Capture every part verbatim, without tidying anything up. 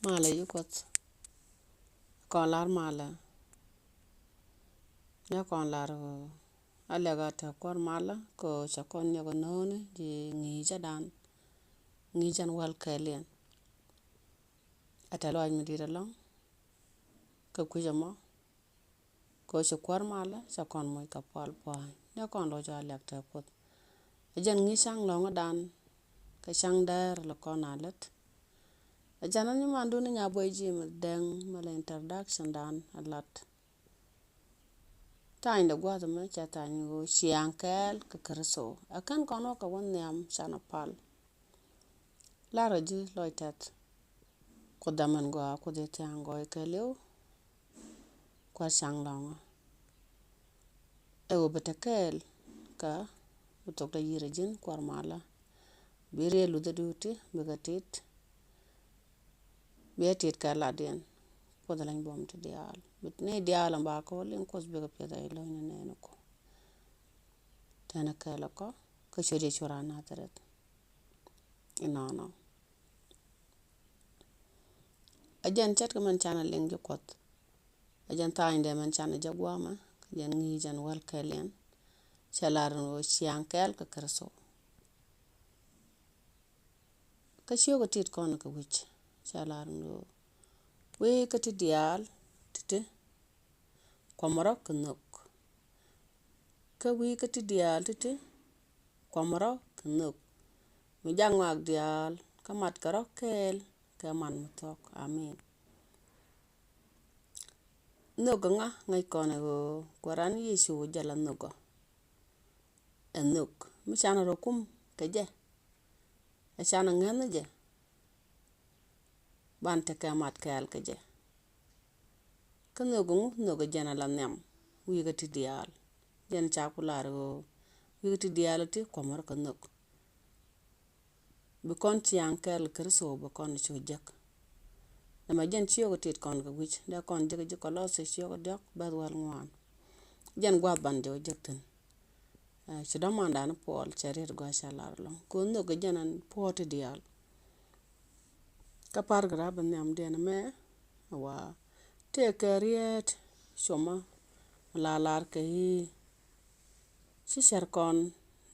Malɛ yi Kuɔth. Kɔn lar malɛ. Ni kɔn lar, ɛ, a lɛk a te kuäär malä kɛ ɣöö cɛ kɔn nyɔk no̱o̱ŋni ji̱ ŋi̱i̱cädan. Ŋi̱i̱cän wäl kɛɛliɛn. A te lɔaac mi di̱i̱t ɛlɔ̱ŋ. Kɛ kui̱c ɛmɔ. Kɛ ɣöö ci kuäär malä cɛ kɔn moc kɛ pual pua̱a̱ny. Ni kɔn lo̱c a lɛk te Kuoth. Ɛ jɛn ŋi̱i̱c ca̱ŋ lɔ̱ŋädan. Kɛ ca̱ŋ däär lɛ kɔn a lät. Ɛ jɛn ni mandun ni nya buɔy ji̱ mi dɛŋ mi lɛ introduction dan a lat. Tha̱a̱ny dee gua̱a̱th ɛmɛ cɛ tha̱a̱ny ɣöö ciaŋ kɛɛl kɛ Kritho. Ɛ kɛn kɔn wä kɛ wä nhiam canɛ pal. Larɛ ji̱ lɔc tɛth. Kuoth dämɛn gɔaa, Kuoth i̱ thia̱a̱ŋ gɔɔy kɛɛliw. Kua̱r ca̱ŋ lɔ̱ŋä. Ɛ ɣöö bi te kɛɛl kä bi thok dee yi̱r ɛ ji̱n kua̱r malä. Bi riɛl luthädu ti bikɛ tit. Bi ɛ tit kɛ latdiɛn. Kuoth leny buɔ̱m ti diaal. Bi ni diaal ɛn ba kɛ wä liŋ Kuoth bikɛ piɛth ɛ i̱ lo̱cni nɛɛni ku. Tɛnɛ kɛɛl ɛ kɔ kä ciöt yɛ cuɔr a Nadhareth. Inɔnɔ. Ɛ jɛn ce̱tkɛ mɛn canɛ liŋ ji̱ Kuɔth. Ɛ jɛn tha̱a̱ny dee mɛn canɛ jɛ gua̱a̱mɛ. Kä jɛn ŋi̱i̱c jɛn wäl kɛɛliɛn. Cɛ lar ni ɣöö ciaŋ kɛɛl kɛ Kritho. Kä ciökɛ tit kɔn kɛ wi̱c. Cɛ lar ni ɣöö wee kä ti diaal ti̱ti̱. Kuɔmɛ rɔ kɛ nhök. Kä wi̱i̱ kä ti diaal ti̱ti̱ kuɔmɛ rɔ kɛ nhök. Mi jak ŋɔak diaal kä matkɛ rɔ kɛɛl kɛ man mi thuɔ̱k. Amin. Nhök ɛ ŋa ŋäc kɔn ɛ ɣöö Kuääran Yecu jɛ la nhökɔ. Ɛ nhök mi canɛ rɔ kum kɛ jɛ. Ɛ canɛ ŋäth ni jɛ. Ban tekɛ mat kɛɛl kɛ jɛ. Kä nhök ŋu nhök jɛn a la nhiam wi̱i̱ kä ti diaal. Jɛn ca ku lar ɣöö wi̱i̱ kä ti diaal ti kuɔmä rɔ kɛ nhök. Bi kɔn ciaŋ kɛɛl kɛ Kritho bi kɔn cu jek. Nɛmɛ jɛn ciökɛ tit kɔn kɛ wi̱c dee kɔn jek ji̱ Kɔlɔsi ciökɛ diɔ̱k bɛth wäl ŋuan. Jɛn gua̱th ban jɛ wä jek thi̱n. Ɛ, ci dɔ̱mandan Puɔl cɛ riet gɔaa ca lar ɛlɔ̱ŋ. Kɛ nhök jɛn ɛn puɔ̱ɔ̱t ti diaal. Kä paragraph nhiamdiɛn ɛmɛ, wa, tëëkɛ riet cuɔmä mi la lar kɛ i̱ ci cär kɔn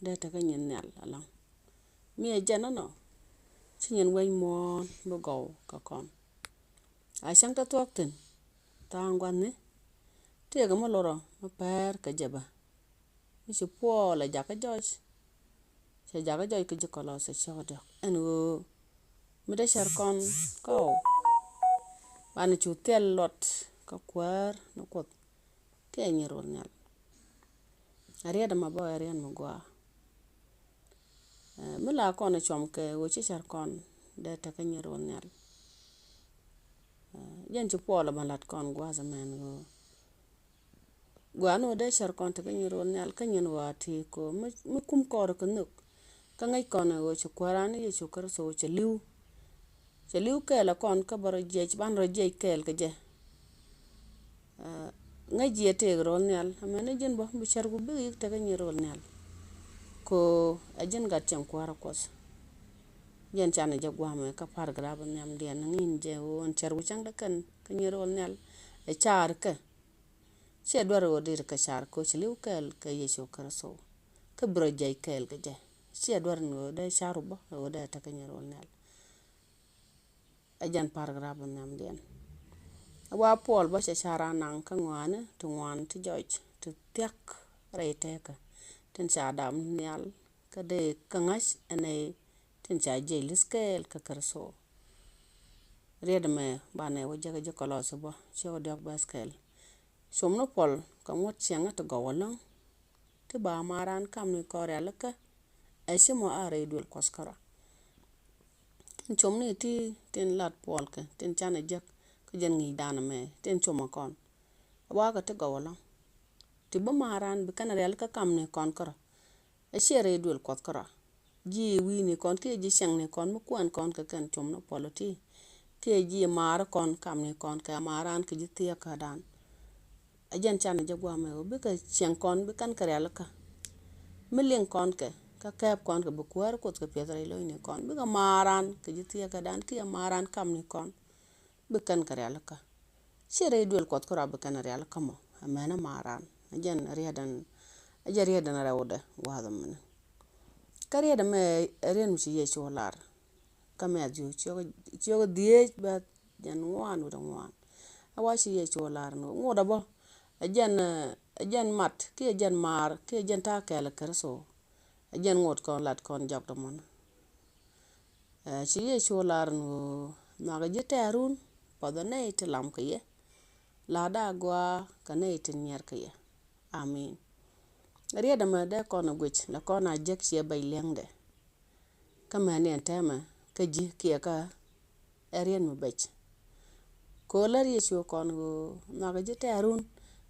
dee tekɛ nyin nhial ɛlɔ̱ŋ. Mi ɛ jɛn ɛnɔ ci nyin wec muɔ̱ɔ̱n bi gɔw kɛ kɔn. A cäŋ te thuɔ̱k thi̱n tha̱a̱ŋ gua̱thni tëëkɛ mi lorä mi pɛr kɛ jɛ bä. Mi ci Puɔl ɛ jakä jɔc. Cɛ jakä jɔc kä ji̱ Kɔlɔsi ciökɛ diɔ̱k ɛn ɣöö mi dee cär kɔn kɔw banɛ cu thil luɔt kä kuäär ni Kuoth kiɛ nyin ruɔl nhial. A riet ɛmɛ bä ɛ riet mi gɔaa. Ɛ, mi la kɔn ɛ cuɔm kɛ ɣöö ci cär kɔn dee tekɛ nyin ruɔl nhial. Ɛ, jɛn ci Puɔl ɛ bä lat kɔn gua̱a̱th ɛmɛn ɣöö gua̱a̱n ɣöö dee cär kɔn tekɛ nyin ruɔl nhial kä nyin ɣɔaa ti kɔ mi, mi kum kɔn rɔ kɛ nhök. Kä ŋäc kɔn ɛ ɣöö ci Kuääran Yecu Kritho cɛ li̱w. Cɛ li̱w kɛɛl ɛ kɔn kä bä rɔ jiɛc ban rɔ jiɛc kɛɛl kɛ jɛ. Ɛ, ŋäc jiɛ tëëk ruɔl nhial. Amäni ji̱n bä bi cär ku bik yik tekɛ nyin ruɔl nhial. Kɔ ɛ ji̱n gat cieŋ kuäärä Kuɔth. Jɛn canɛ jɛ gua̱a̱mɛ kä paragraph nhiamdiɛn ŋi̱i̱n jɛ ɣöö ɛn cär ku cäŋ dee kɛn kä nyin ruɔl nhial. Ɛ car kɛ. Ciɛ duer ɣöö deri kɛ car kɛ ɣöö ci li̱w kɛɛl kɛ Yecu Kritho. Kä bi rɔ jiɛc kɛɛl kɛ jɛ. Ciɛ duer ni ɣöö dee car wä bä ɣöö dee tekɛ nyin ruɔl nhial. Ɛ jɛn paragraph nhiamdiɛn. Ɛ wa Puɔl bä cɛ car a naŋ kä ŋɔaani ti ŋuan ti jɔc ti thia̱k rɛy tëkä. Tin ca dam nhial kä dee kä ŋa̱c ɛn ɛ tin ca jiɛc li̱th kɛɛl kä Kritho. Riet ɛmɛ banɛ wä jek ji̱ Kɔlɔsi bä ciökɛ diɔ̱k bɛth kɛl. Cuɔm ni Puɔl kɛ ŋuɔ̱t ciɛŋä ti gɔw ɛlɔ̱ŋ. Ti ba maran kamni kɔn rialikä. Ɛ ci mɔ a rɛy duël Kuɔth kärɔa. Tin cuɔm ni ti tin lat Puɔl kɛ tin canɛ jek kä jɛn ŋi̱i̱cdan ɛmɛ tin cuɔmɛ kɔn. Ɛ wakɛ ti gɔw ɛlɔ̱ŋ. Ti bi maran bi kɛn rialikä kamni kɔn kärɔa. Ɛ ciɛ rɛy duël Kuɔth kärɔa. Ji̱ wi̱i̱ni kɔn kiɛ ji̱ ciɛŋni kɔn mi kuɛn kɔn kɛ kɛn cuɔm ni Puɔl ɛ ti. Kiɛ ji̱ maari kɔn kamni kɔn kɛ maran kɛ ji̱ thieekädan. Ɛ jɛn canɛ jɛ gua̱a̱mɛ ɣöö bikɛ ciɛŋ kɔn bi kɛn kɛ rialikä. Mi liŋ kɔn kɛ kä kɛɛp kɔn kɛ bi kuäär Kuoth kɛ piɛth rɛy lo̱cni kɔn bikɛ maran kɛ ji̱ thieekädan kiɛ maran kamni kɔn. bi kɛn kɛ rialikä. Ci rɛy duël Kuɔth kärɔa bi kɛn rialikä mɔ. Amäni maran. Ɛ jɛn riɛtdɛn, ɛ jɛn riɛtdɛn rɛwdɛ gua̱a̱th ɛmɛni. Kä riɛt ɛmɛ ɛ riɛt mi ci Yecu lar. Kä Mɛthiu ciök, ciök dhieec bɛ jɛn ŋuan wi̱cdɛ ŋuan. Ɛ wa ci Yecu lar ni ŋot ɛ bä. Ɛ jɛn, ɛ jɛn mat kiɛ jɛn maar kiɛ jɛn ta̱a̱ kɛɛl ɛ Kritho. Ɛ jɛn ŋot kɔn lat kɔn jɔk dɔmɔn. Ɛ, ci Yecu lar ni ɣöö nhɔakɛ ji̱ tɛ̈run puɔth ɛ nɛy ti lam kɛ yɛ. La̱tdä a gɔaa kɛ nɛy ti nyiɛr kɛ yɛ. Amin. Riɛt ɛmɛ dee kɔn a guic la kɔn a jek ciɛ bɛc liɛŋdɛ. Kä mɛni ɛn tɛmɛ kä ji̱ kiɛ kä ɛ riɛt mi bɛc. Kɛ ɣöö lär Yecu kɔn ɣöö nhɔakɛ ji̱ tɛ̈run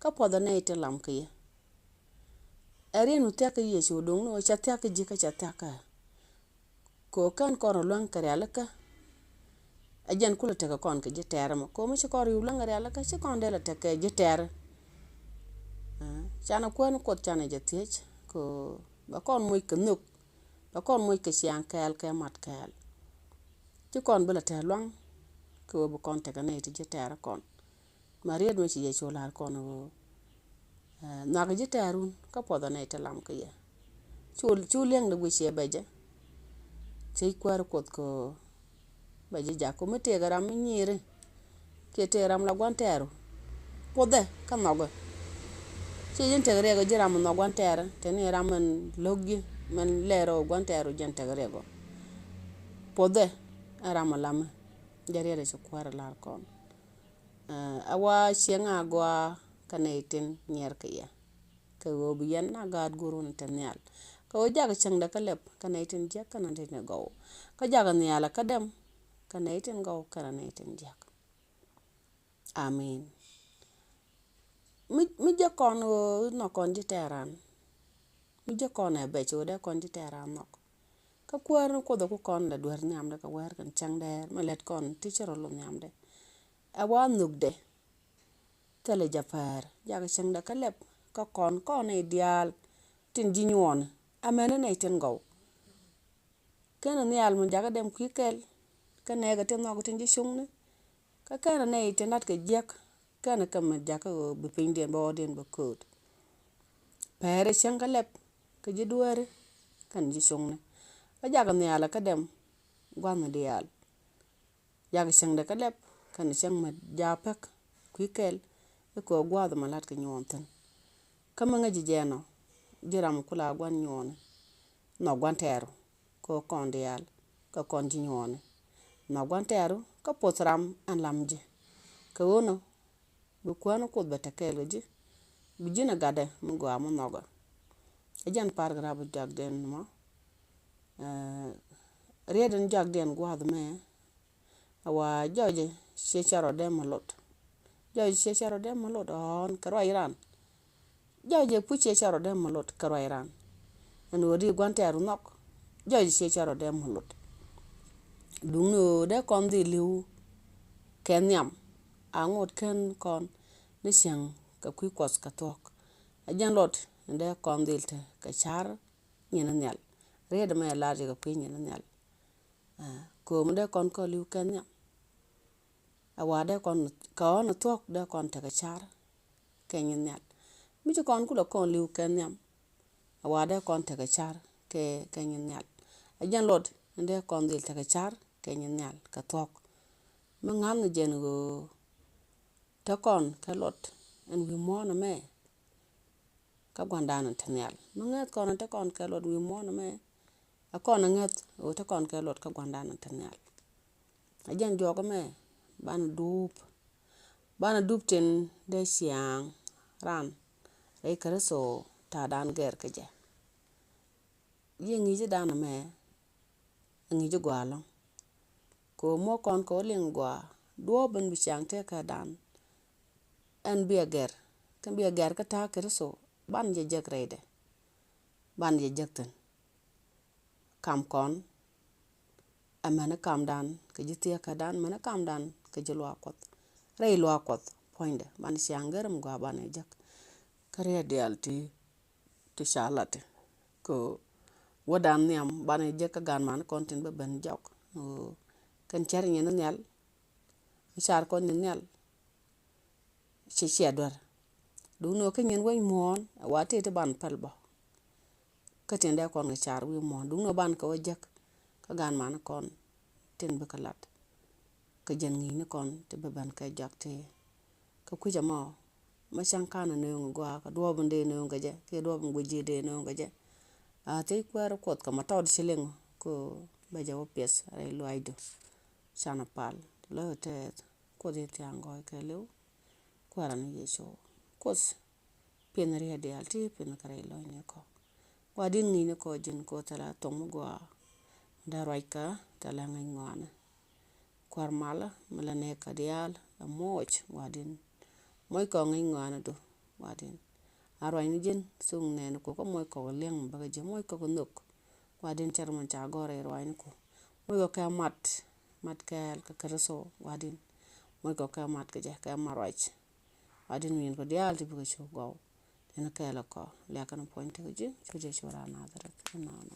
kä puɔth ɛ nɛy ti lam kɛ yɛ. Ɛ riɛt mi thia̱k kä Yecu duŋni ɣöö cɛ thia̱k kä ji̱ kä cɛ thia̱k kä. Kɛ ɣöö kɛn kɔn rɔ luäŋ kɛ rialikä. Ɛ jɛn kulɛ tekɛ kɔn kɛ ji̱ tɛ̈r ɛmɔ kɛ ɣöö mi ci kɔn riw luäŋ kɛ rialikä ci kɔn dee lɛ tekɛ ji̱ tɛ̈r. Ɛ, canɛ kuäär ni Kuoth canɛ jɛ thiec kɛ ɣöö bɛ kɔn moc kɛ nhök. Bɛ kɔn moc kɛ ciaŋ kɛɛl kɛ mat kɛɛl. Ci kɔn bi lɛ tɛ̈r luaŋ kɛ ɣöö bi kɔn tekɛ nɛy ti ji̱ tɛ̈r kɔn. Ma riet mi ci Yecu lar kɔn ɣöö, ɛ, nhɔakɛ ji̱ tɛ̈run kä puɔth ɛ nɛy ti lam kɛ yɛ. Cu, cu liɛŋdɛ guic ciɛ bɛ jɛ. Ci kuäär Kuoth kɛ ɣöö bɛ ji̱ jak kɛ ɣöö mi tëëkɛ ram mi nyiiri kiɛ tëëkɛ ram la gua̱n tɛ̈ru. Puɔthɛ kä nhɔkɛ. Ci ji̱n tek riɛk ɣöö ji̱ ram mi nhɔk gua̱n tɛ̈ru, te ni ram min lo̱k ji̱, min lɛr ɣöö gua̱n tɛ̈ru ji̱n tek riɛk ɣöö. Puɔthɛ ɛn ram mi lamɛ. Jɛ riɛt ɛ ci kuäär lar kɔn. Ɛ, a wa cieŋ a gɔaa kä nɛy tin nyiɛr kɛ yɛ. Kɛ ɣöö bi yɛn na gaat go̱o̱run te nhial. Kɛ ɣöö jakɛ cäŋdɛ kä lɛp kä nɛy tin jiäk kä nɛy tin gɔw. Kä jakɛ nhial kä dɛm kä nɛy tin gɔw kä nɛy tin jiäk. Amin. Mi, mi jɛ kɔn ɣöö nhɔk kɔn ji̱ tɛ̈ran. Mi jɛ kɔn ɛ bɛc ɣöö dee kɔn ji̱ tɛ̈ran nhɔk. Kä kuäär ni Kuoth ɛ ku kɔn lɛ duer nhiamdɛ kɛ wäär kɛn cäŋdɛ mi lät kɔn ti ci rɔ luth nhiamdɛ. Ɛ wa nhökdɛ. Thilɛ jɛ päär, jakɛ cäŋdɛ kä lɛp, kä kɔn, kɔn nɛy diaal tin ji̱ nyuɔɔni, amäni nɛy tin gɔw. Kɛnɛ nhial mi jakä dɛm kui̱ kɛl, kä nɛɛkɛ tin nhɔk tin ji̱ cuŋni, kä kɛnɛ nɛy tin latkɛ jiäk, kɛnɛ kɛ mi jakä ɣöö bi pinydiɛn bɛ ɣɔ̱ɔ̱diɛn bɛ kööt. Päär cäŋ kä lɛp, kä ji̱ dueeri, kɛnɛ ji̱ cuŋni. Kä jakɛ nhial kä dɛm gua̱thni diaal. Jakɛ cäŋdɛ kä lɛp kɛnɛ cäŋ mi ja̱ pek kui̱ kɛl i̱ kɛ gua̱a̱th ɛmɔ la̱t kɛ nyuɔɔn thi̱n. Kä mi ŋäc ji̱ jɛ nɔ ji̱ ram kula gua̱n nyuɔɔni. Nhɔk gua̱n tɛɛru kɛ kɔn diaal kɛ kɔn ji̱ nyuɔɔni. Nhɔk gua̱n tɛɛru kä poth ram ɛn lam ji̱. Kɛ ɣöö nɔ bi kuäär ni Kuoth bɛ te kɛɛl kɛ ji̱. Bi ji̱n ɛ gatdɛ mi gɔaa mi nhɔkɛ. Ɛ jɛn parkɛ rap jɔakdiɛn mɔ. Ɛ, riet in jɔakdiɛn gua̱a̱th mɛ. Ɛ wa jɔɔcɛ ciɛ cɛ rɔɔdɛ mɛ lot. Jɔɔcɛ ciɛ cɛ rɔɔdɛ mɛ lot ɔɔn kɛ ruac ran. Jɔɔcɛ puc ciɛ cɛ rɔɔdɛ mɛ lot kɛ ruac ran. Ɛn ɣöö di gua̱n tɛɛru nhɔk. Jɔɔcɛ ciɛ cɛ rɔɔdɛ mɛ lot. Duŋni ɣöö dee kɔn dhil li̱w kɛ nhiam. A ŋot kɛn kɔn ni cieŋ kɛ kui̱ Kuɔth kɛ thuɔ̱k. A jɛn lot in dee kɔn dhil te kɛ car nyin nhial. Riet mɛ lar jɛ kɛ kui̱ nyin nhial. Ɛ, kööm dee kɔn kɔn li̱w kɛ nhiam. Ɛ wa dee kɔn kɛ ɣɔn thuɔ̱k dee kɔn tekɛ car kɛ nyin nhial. Mi ci kɔn kulɛ kɔn li̱w kɛ nhiam. Ɛ wa dee kɔn tekɛ car kɛ, kɛ nyin nhial. Ɛ jɛn lot in dee kɔn dhil tekɛ car kɛ nyin nhial kɛ thuɔ̱k. Mi ŋa̱n ni jɛn ɣöö te kɔn kɛ lot ɛn wi̱i̱ muɔ̱ɔ̱n ɛmɛ. Kä gua̱ndan in te nhial mi ŋäth kɔn in te kɔn kɛ lot wi̱i̱ muɔ̱ɔ̱n ɛmɛ. Ɛ kɔn in ŋäth ɣöö te kɔn kɛ lot kä gua̱ndan in te nhial. Ɛ jɛn juɔk ɛmɛ banɛ dup. Banɛ dup tin dee ciaŋ ran rɛy Kritho ta̱a̱dan gɛr kä jɛ. Ji̱ ŋi̱i̱cdan ɛmɛ ɛ ŋi̱i̱c gɔaa ɛlɔ̱ŋ. Kɛ ɣöö muɔ̱k kɔn kɛ ɣöö liŋ gɔaa duɔ̱ɔ̱p in bi ciaŋ tëkädan. Ɛn bi a gɛr kɛn bi a gɛr kä ta̱a̱ Kritho banɛ jɛ jek rɛydɛ. Banɛ jɛ jek thi̱n. Kam kɔn ɛ mɛni kamdan kɛ ji̱ thieekädan mɛni kamdan kɛ ji̱ luaak Kuɔth. Rɛy luaak Kuɔth puɔ̱nydɛ banɛ ciaŋ gɛr mi gɔaa banɛ jek. Kä riet diaal ti ti ca lat ti kɛ wädan nhiam banɛ jek kä gan man kɔn tin bä ben jɔk. Kɛn cär nyin nhial. car kɔn ni nhial. Ci cia duer. Duŋni ɔ kä nyin wec muɔ̱ɔ̱n ɛ wa tëë ti ban päl bä. Kä tin dee kɔn kɛ car wi̱i̱ muɔ̱ɔ̱n duŋni ɔ ban kɛ wä jek. Kä gan man kɔn tin bikɛ lat. Kä jɛn ŋi̱i̱ni kɔn ti bi ben kɛ jak ti. Kä kui̱c ɛmɔ mɛ cäŋ kan ɛ nööŋ gɔaa kɛ duɔ̱ɔ̱p in dee nööŋ kɛ jɛ kiɛ duɔ̱ɔ̱p in guic ji̱ dee nööŋ kɛ jɛ. A thiec kuäär Kuoth kɛ ma tɔt ci liŋ kä bɛ jɛ wä piɛth rɛy luaacdu. Canɛ pal ti lɔc tɛth. Kuoth i̱ thia̱a̱ŋ gɔɔy kɛ li̱w. Kuäärä ni Yecu. Kuoth piɛn riet diaal ti piɛn kɛ rɛy lɔcni kɔ. Gua̱di̱n ŋi̱i̱ni kɔ ji̱n kɔ thilɛ thoŋ mi gɔaa. Dee ruackä thilɛ ŋäc ŋɔaani. Kuäär malä mi la nɛɛkä diaal ɛ moc Gua̱di̱n. Moc kɔ ŋäc ŋɔaani du Gua̱di̱n. A ruacni ji̱n thuŋ nɛɛni kɔ kä moc kɔ kɛ liɛŋ mi bäkä ji̱ moc kɔ kɛ nhök. Gua̱di̱n cär mɛn ca gɔ̱r rɛy ruacni kɔ. Moc kɔ kɛ mat mat kɛɛl kɛ Kritho Gua̱di̱n. Moc kɔ kɛ mat kɛ jɛ kɛ mat ruac. Gua̱di̱n wi̱i̱n kɔ diaal ti bikɛ cu gɔw. Tin kɛɛl kɔ liakɛ ni puɔ̱ny tekɛ ji̱ cu jɛ cu raan Nadhareth. Inɔnɔ.